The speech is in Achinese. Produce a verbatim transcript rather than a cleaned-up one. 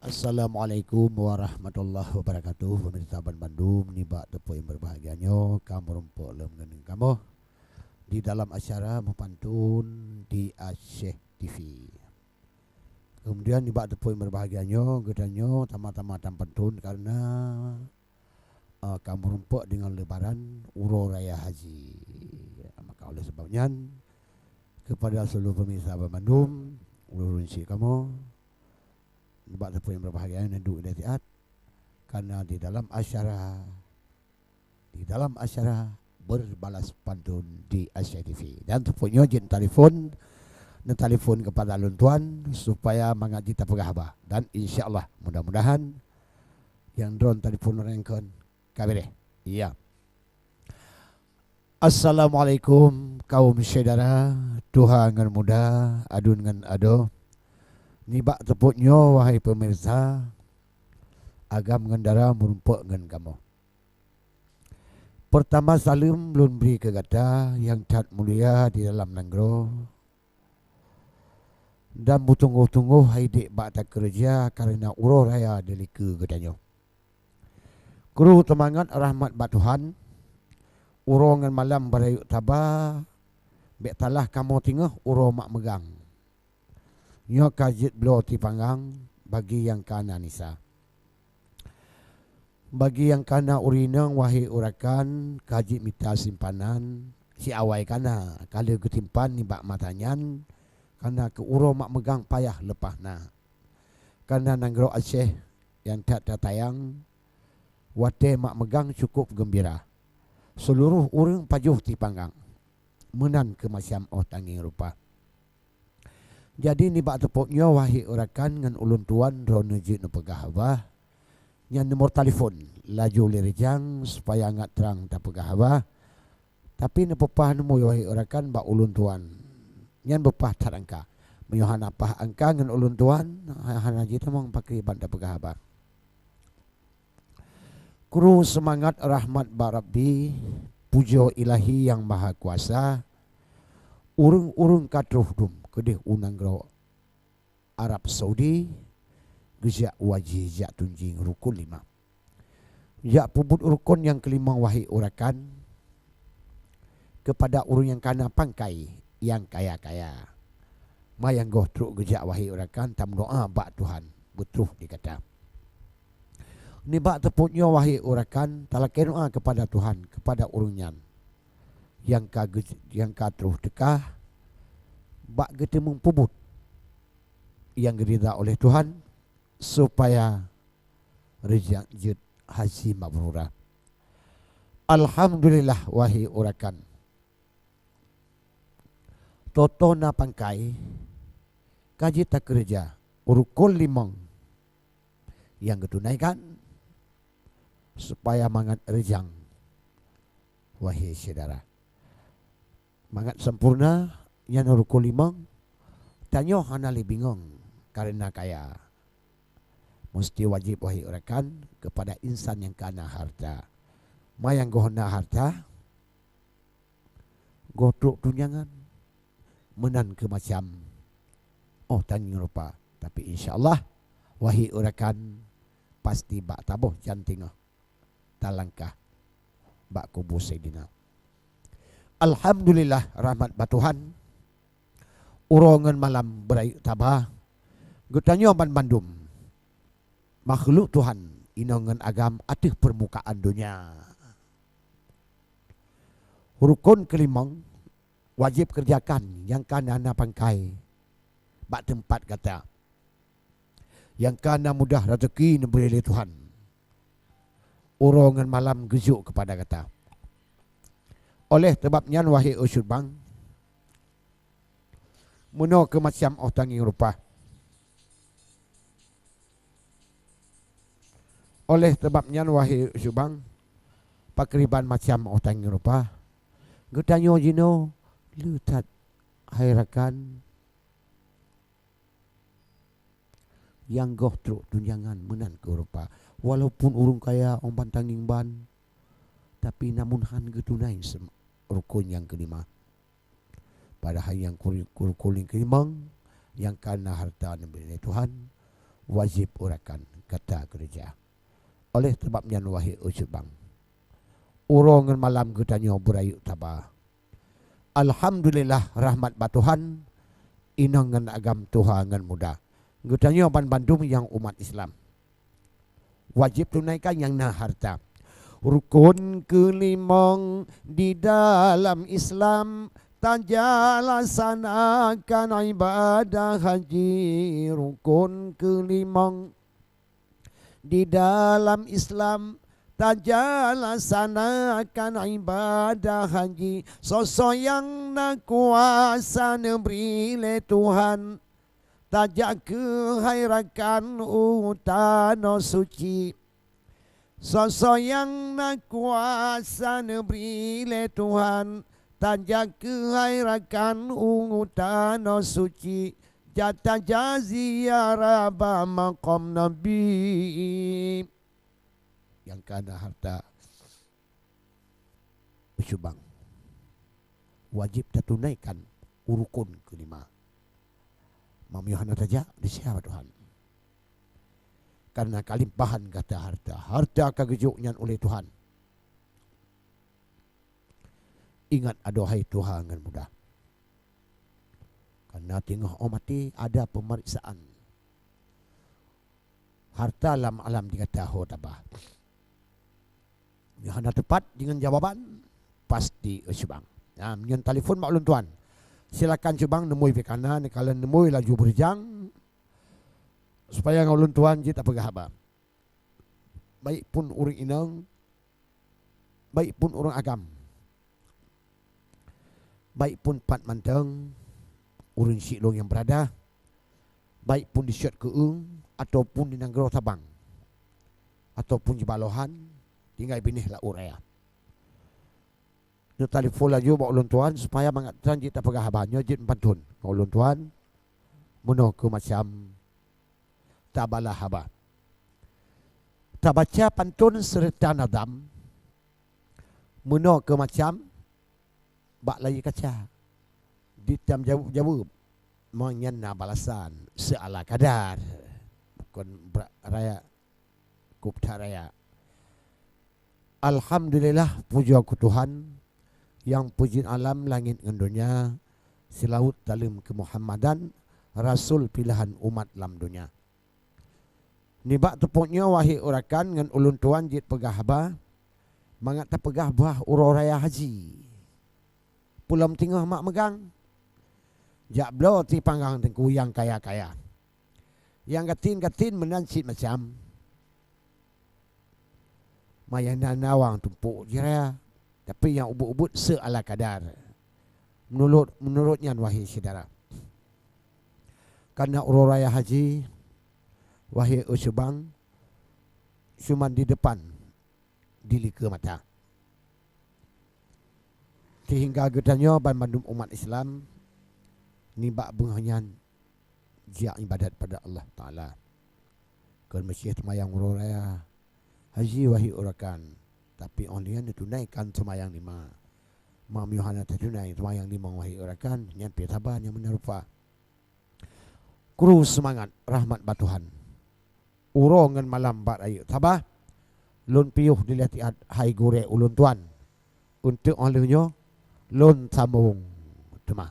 Assalamualaikum warahmatullahi wabarakatuh. Pemirsa banmandum, nibak teupeu nyang berbahagia nyoe, ka meurumpok lom ngon kamoe di dalam acara meupantun di Aceh T V. Kemudian nibak teupeu nyang berbahagia nyoe, geutanyoe sama-sama tampantun karena, eh, ka meurumpok deungon Lebaran Uroe Raya Haji. Maka oleh sebab nyan, kepada seluruh pemirsa banmandum, ulôn syiek kamoe, nibak teupeu nyang berbahagia nyan duek di siat, karena di dalam acara, di dalam acara berbalas pantun di Aceh T V. Dan teupeu nyoe jeuet telepon, neutelepon kepada lôn tuan supaya mangat jih tapeugah haba. Dan insya Allah, mudah-mudahan nyang droen telepon nyang kon ka beureh. Iya. Assalamualaikum kaum syedara, tuha ngon muda, aduen ngon adoe. Nibak teupeu nyoe, wahai pemirsa, agam ngon dara meurumpok ngon kamoe. Peurtama saleuem lôn bri keu gata nyang that mulia di dalam nanggroe, dan beutunggoh-tunggoh hai dék bak takeureuja kareuna uroe raya dilikeue geutanyoe. Kru teumangat rahmat bak Tuhan, uroe ngon malam beurayeuk saba, bék salah kamoe singoh uroe mak meugang. Nyoe ka jeuet bloe sipanggang bagi nyang ka na nisa. Bagi nyang ka na ureueng inong, wahé urakan, ka jeuet mita simpanan, siawai ka na, ka lheueh geusimpan nibak masa nyan, ka na keu uroe mak meugang payah leupah na. Ka na nanggroe Aceh nyang that tatayang, watée mak meugang cukôp geumbira. Seuluroh ureueng pajoh sipanggang, meunan keu macam óh tangieng rupa. Jadi nibak teupeu nyoe, wahé urakan ngon ulôn tuan, droeneuh jeuet neupeugah haba. Nyan nomor telepon, laju lé reujang supaya ngat trang tapeugah haba. Tapi neupeupah neumui, wahé urakan, bak ulôn tuan. Nyan beupah that angka. Meunyoe hana pah angka ngon ulôn tuan, ha-, hana jitamong pakriban tapeugah haba. Kru seumangat rahmat bak Rabbi, pujoe Ilahi Nyang Mahakuasa, ureueng-ureueng ka troh dum keudeh u nanggroe Arab Saudi, geujak u haji jak tunjieng rukon lima. Jak peubuet rukon nyang keulimong, wahé urakan, keupada ureueng nyang ka na pangkai nyang kaya-kaya. Ma nyang goh trok geujak, wahé urakan, tameudoá bak Tuhan beutroh di gata. Nibak teupeu nyoe, wahé urakan, talakée doá keupada Tuhan, keupada ureueng nyan nyang ka geu-, nyang ka troh teuka bak geuteumeung peubuet nyang geurida oleh Tuhan, supaya reujang jeuet haji mabrura. Alhamdulillah, wahé urakan, toto na pangkai, ka jeuet takeureuja rukon limong nyang geutunaikan, supaya mangat reujang, wahé syedara. Mangat sampoereuna nyan rukon limong, tanyoe hana lé bingong kareuna kaya. Musti wajéb, wahé urakan, keupada insan nyang ka na hareuta. Ma nyang goh na hareuta, goh trok tunjangan meunan keu macam óh tangieng rupa. Tapi insya Allah, wahé urakan, pasti bak saboh jan singoh talangkah bak kubu Saidina. Alhamdulillah, rahmat bak Tuhan, uroe ngon malam beurayeuk saba, geutanyoe banmandum makhluk Tuhan inong ngon agam ateueh peurmukaan donya. Rukon keulimong, wajéb keureujakan nyang ka na, na pangkai bak teumpat gata. Nyang ka na mudah raseuki neubri lé Tuhan, uroe ngon malam geujok keupada gata. Oleh sabab nyan, wahé ucut bang, meunoe keu macam óh tangieng rupa. Oleh sabab nyan, wahé ucut bang, pakriban macam óh tangieng rupa, geutanyoe jinoe le that, hai rakan, nyang goh trok tunjangan meunan keu rupa. Walaupun ureueng kaya óh ban tangieng ban, tapi namun han geutunai sem-, rukon nyang keulima. Padahai nyang kuri-, rukon nyang keulimong, nyang ka na hareuta neubri lé Tuhan, wajéb urakan gata keureuja. Oleh sabab nyan, wahé Ucubang, uroe ngon malam geutanyoe beurayeuk saba. Alhamdulillah, rahmat bak Tuhan, inong ngon agam, tuha ngon muda. Geutanyoe banmandum nyang umat Islam wajéb tunaikan nyang na hareuta. Rukon keulimong di dalam Islam, tajalaksanakan ibadah haji. Rukon keulimong di dalam Islam, tajalaksanakan ibadah haji. Soe-soe nyang na kuasa neubri lé Tuhan, tajak keuhai rakan u tanoh suci. Soe-soe nyang na kuasa neubri lé Tuhan, tajak keuhai rakan u tanoh suci, jata jaziarah bak maqam Nabi. Nyang ka na hareuta Ucubang, wajéb tatunaikan rukon keulima. Meunyoe hana tajak, diseuha bak Tuhan. Karena kalimpahan gata hareuta, hareuta ka geujok nyan uleh Tuhan. Ingat, adohai tuha ngon muda, karena teungoh óh maté ada peumeriksaan hareuta lam alam di gata ho taba. Nyoe hana teupat deungon jawaban, pasti Ucubang. Nah, meunyoe telepon bak ulôn tuan, silakan Cubang neumui pih kana, neukalon neumui laju beurijang, supaya ngon ulôn tuan jeuet tapeugah haba. Baik pun ureuëng inong, baik pun ureuëng agam, baik pun pat mantong ureuëng siklong nyang beurada, baik pun di Syot Keueung ataupun di nanggroe Sabang, ataupun di Balohan, tinggai binéh laôt raya. Neutelepon laju bak ulôn tuan supaya mangat tan jeuet tapeugah haba, nyoe jeuet meupanton ngon ulôn tuan. Meunoe keuh macam tabalah haba. Tabaca panton seureuta nadam, meunoe keuh macam bak layie kaca. Ditam jaweueb-jaweueb, meunyan na balasan seala kadar. Bukon bra-, raya, kub that raya. Alhamdulillah, pujoe keu Tuhan, nyang peujeuet alam langét ngon donya, seulaweuet saleuem keu Muhammadan, rasul pilahan umat lam donya. Nibak teupôt nyoe, wahé urakan, ngon ulôn tuan jeuet peugah haba, mangat tapeugah bah uroe raya haji. Peulom teungoh mak meugang, jak bloe sipanggang teungku nyang kaya-kaya. Nyang gasien-gasien meunan cit macam. Maya na nawang tumpôk jih raya, tapi nyang ubit-ubit seala kadar. Meunurot, meunurot nyan, wahé syedara. Karena uroe raya haji, wahé Ucubang, cuman di depan, di likeu mata. Sehingga geutanyoe banmandum umat Islam nibak beungoh nyan jiak ibadat pada Allah Taala. Kon meusieh teumayang uroe raya haji, wahé urakan, tapi óh lheueh nyan neutunaikan teumayang lima. Meunyoe hana tatunai teumayang limong, wahé urakan, nyan pih saba nyang meunan rupa. Kru seumangat rahmat bak Tuhan. Uroe ngon malam bak rayeuk saba, lôn piôh dilée siat hai gurée ulôn tuan. Eunteuk óh lheueh nyoe, lôn sambông teuma.